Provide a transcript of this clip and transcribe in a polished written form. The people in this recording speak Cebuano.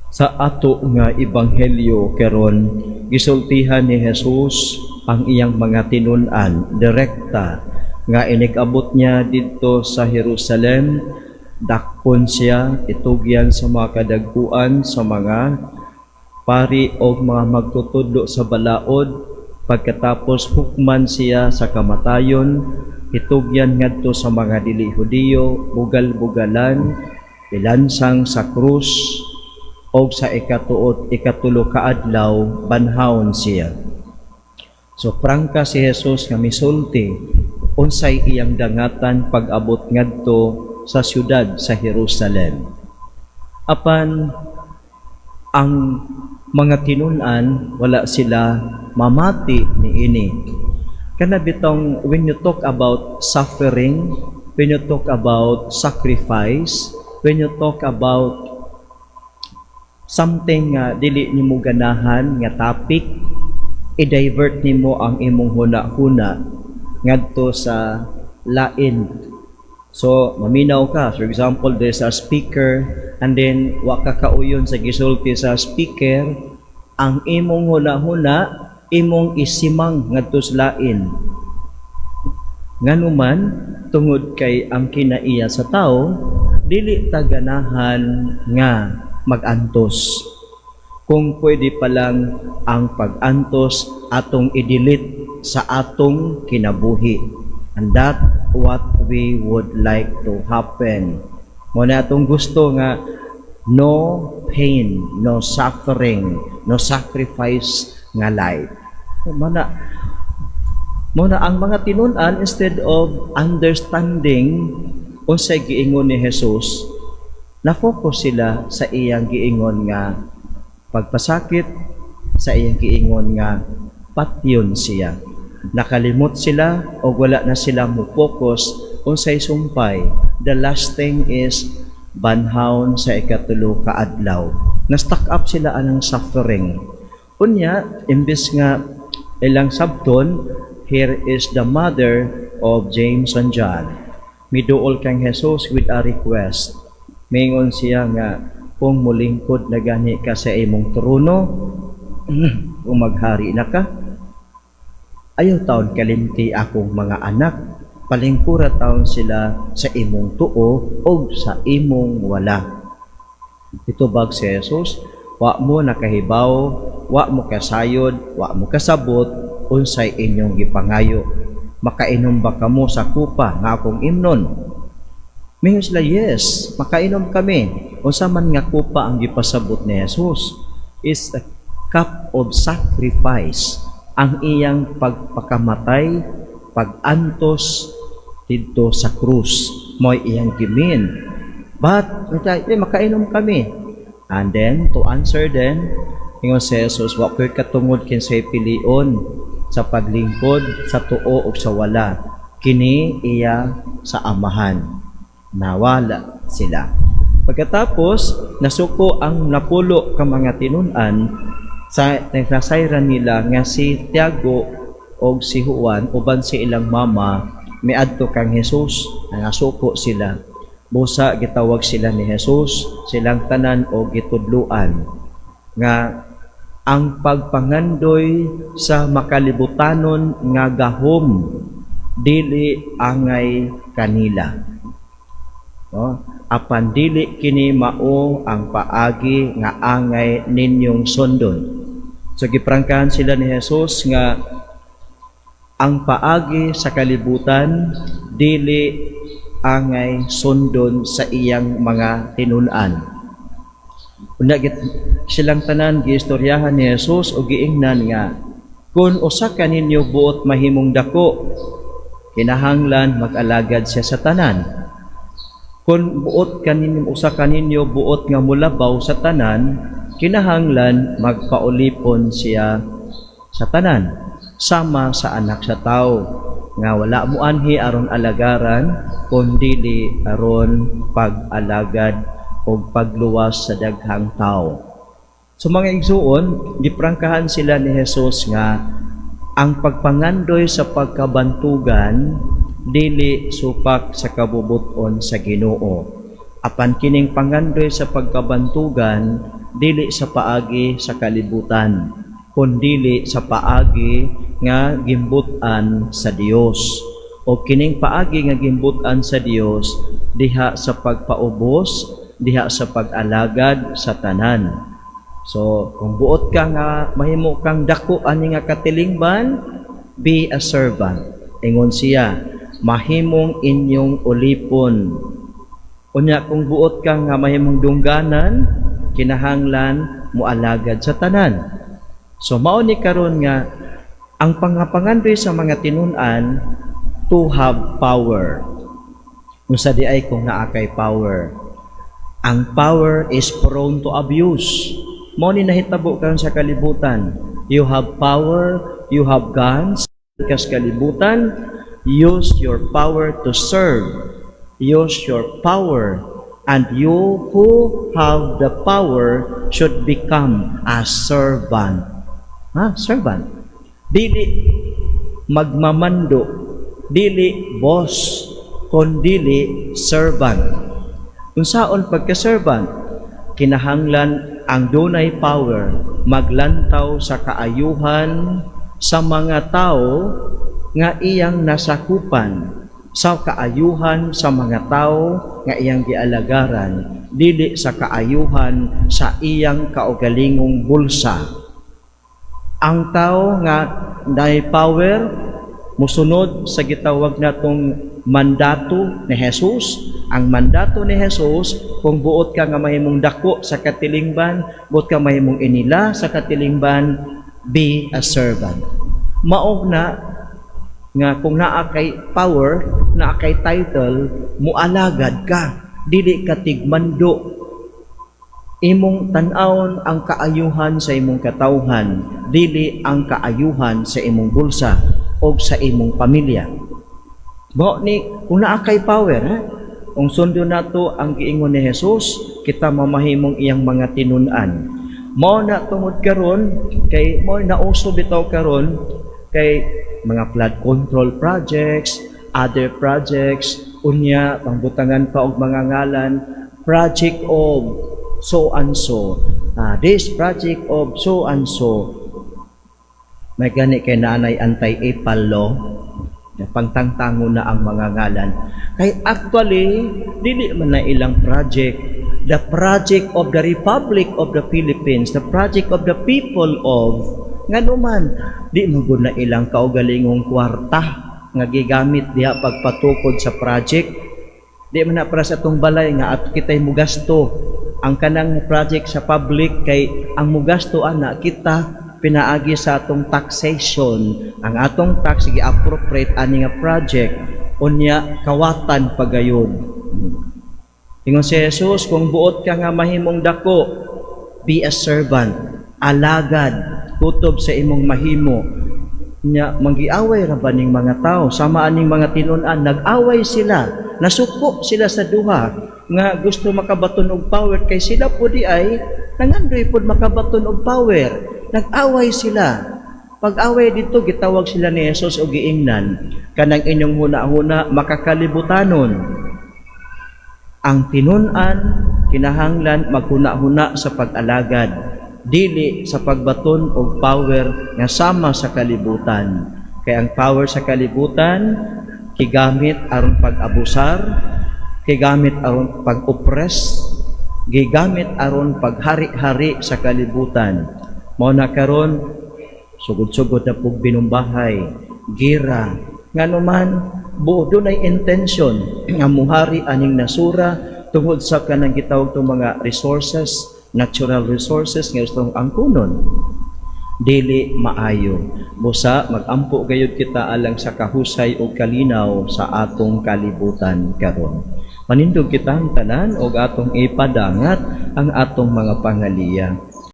Sa ato nga ebanghelyo karon, gisultihan ni Jesus ang iyang mga tinun-an direkta nga inig-abot niya didto sa Jerusalem, dakpon siya, itugyan sa mga kadagkuan, sa mga pari o mga magtutudlo sa balaod, pagkatapos hukman siya sa kamatayon, itugyan ngadto sa mga dili Hudiyo, bugal-bugalan, ilansang sa krus, og sa ikatuot ikatulo ka adlaw banhawon siya. So prangka si Jesus nga misulti unsay iyang dangatan pag-abot ngadto sa siyudad sa Jerusalem. Apan ang mga tinun-an, wala sila mamati niini. Kana bitong when you talk about suffering, when you talk about sacrifice, when you talk about something nga dili nimo ganahan nga topic, i-divert nimo ang imong huna-huna ngadto sa lain. So, maminaw ka. For example, there's a speaker and then wa ka kauyon sa gisulti sa speaker, ang imong huna-huna imong isimang ngadto sa lain. Nganuman, tungod kay ang kinaiya sa tao, dili ta ganahan nga mag-antos. Kung pwede pa lang, ang pag-antos atong i-delete sa atong kinabuhi. And that what we would like to happen. Mao na atong gusto nga no pain, no suffering, no sacrifice nga life. Mao na ang mga tinun-an, instead of understanding unsay giingon ni Jesus, na-focus sila sa iyang giingon nga pagpasakit, sa iyang giingon nga patyon siya. Nakalimot sila o wala na sila mo focus unsay sumpay. The last thing is banhawon sa ikatulo ka adlaw. Na-stuck up sila anang suffering. Unya, imbes nga ilang sabton, here is the mother of James and John. Miduol kang Jesus with a request. Mingon siya nga kung mulingkod na gani ka sa imong trono, kung maghari na ka, ayaw taon kalimti akong mga anak, palingkura taon sila sa imong tuo o sa imong wala. Itubag si Jesus, "Wa mo nakahibaw, wa mo kasayod, wa mo kasabot unsay inyong gipangayo. Makainom ba kamo sa kupa nga akong imnon?" Mingon sila, "Yes, makainom kami." Unsa man nga kupa ang gipasabot ni Jesus? Is a cup of sacrifice. Ang iyang pagpakamatay, pagantos didto sa krus. Mo'y iyang gi-mean. But, eh, makainom kami. And then, to answer them, ingon si Jesus, "Wa ko'y katungod kinsay pilion sa paglingkod sa tuo o sa wala. Kini iya sa Amahan." Nawala sila. Pagkatapos, nasuko ang napulo ka mga tinun-an sa nasayran nila nga si Tiago og si Juan uban si ilang mama miadto kang Jesus. Nangasuko sila. Busa gitawag sila ni Jesus, silang tanan, og gitudluan nga ang pagpangandoy sa makalibutanon nga gahom dili angay kanila. No? Apan dili kini mao ang paagi nga angay ninyong sundon. So giprangkahan sila ni Jesus nga ang paagi sa kalibutan dili angay sundon sa iyang mga tinun-an. Unya silang tanan giistoryahan ni Jesus o giingnan nga kung usa ka ninyo buot mahimong dako, kinahanglan mag-alagad siya sa tanan. Kung buot kaninyo, usa kaninyo buot nga mulabaw sa tanan, kinahanglan magpaulipon siya sa tanan, sama sa Anak sa Tao nga wala mo anhi aron alagaran kundili aron pag-alagad o pagluwas sa daghang tao. So mga igsuon, giprangkahan sila ni Jesus nga ang pagpangandoy sa pagkabantugan dili supak sa kabubuton sa Ginoo. Apan kining pangandoy sa pagkabantugan Dili sa paagi sa kalibutan, kundili sa paagi nga gimbut-an sa Dios. O kining paagi nga gimbut-an sa Dios diha sa pagpaubos, diha sa pag-alagad sa tanan. So, kung buot ka nga mahimo kang dako ani nga katilingban, be a servant. Ingon siya, "Mahimong inyong ulipon." Unya kung buot ka nga mahimong dungganan, kinahanglan moalagad sa tanan. So mao ni karon nga ang pangapangandoy sa mga tinun-an to have power. Unsa diay kung naa kay power? Ang power is prone to abuse. Mao ni nahitabo karon sa kalibutan. You have power, you have guns, kas kalibutan, use your power to serve. Use your power, and you who have the power should become a servant. Ha? Servant. Dili magmamando, dili boss, kundili servant. Unsaon pagka-servant? Kinahanglan ang dunay power maglantaw sa kaayuhan sa mga tao nga iyang nasakupan, sa kaayuhan sa mga tao nga iyang gialagaran, dili sa kaayuhan sa iyang kaugalingong bulsa. Ang tao nga naay power musunod sa gitawag natong mandato ni Jesus. Ang mandato ni Jesus, kung buot ka nga mahimong dako sa katilingban, buot ka mahimong inila sa katilingban, be a servant. Mao na nga kung naa kay power, naa kay title, mualagad ka, dili ka tigmando. Imong tan-awon ang kaayuhan sa imong katawhan, dili ang kaayuhan sa imong bulsa o sa imong pamilya. Mao ni kung naa kay power, ha? Kung sundon nato ang giingon ni Jesus, kita mamahimong iyang mga tinun-an. Mao na tungod karon kay mao nauso bitaw karon kay mga flood control projects, other projects, unya pangbutangan pa og mga ngalan, project of so and so. This project of so and so. May gani kay naanay anti-epal law, pangtangtango na ang mga ngalan. Kay actually, dili man na ilang project. The project of the Republic of the Philippines, the project of the people of, ngano man, di man gud na ilang kaugalingong kwarta nga gigamit diha pagpatukod sa project. Di man na para sa atong balay nga ato kitay mugasto. Ang kanang project sa public kay ang mugasto ana kita pinaagi sa atong taxation. Ang atong tax gi-appropriate ani nga project, unya kawatan pagayod. Ingon si Jesus, kung buot ka nga mahimong dako, be a servant, alagad, kutob sa imong mahimo. Nya manggiaway ra ba ning mga tao sama aning mga tinun-an? Nag-away sila, nasuko sila sa duha nga gusto makabaton og power kay sila po diay nangandoy pod makabaton og power. Nag-away sila. Pag-away dito, gitawag sila ni Jesus og giingnan, "Kanang inyong huna-huna makakalibutanon." Ang tinun-an kinahanglan maghuna-huna sa pag-alagad, dili sa pagbaton og power nga sama sa kalibutan. Kay ang power sa kalibutan gigamit aron pag-abusar, gigamit aron pag-oppress, gigamit aron paghari-hari sa kalibutan. Mao na karon sugod-sugod na pug binumbahay, gira, ngano man buo dunay intention nga muhari aning nasura tungod sa kanang gitawag tong mga resources, natural resources nga gustong angkunon. Dili maayo. Busa magampo gayud kita alang sa kahusay ug kalinaw sa atong kalibutan karon. Manindog kitang tanan og atong ipadangat ang atong mga pangaliya.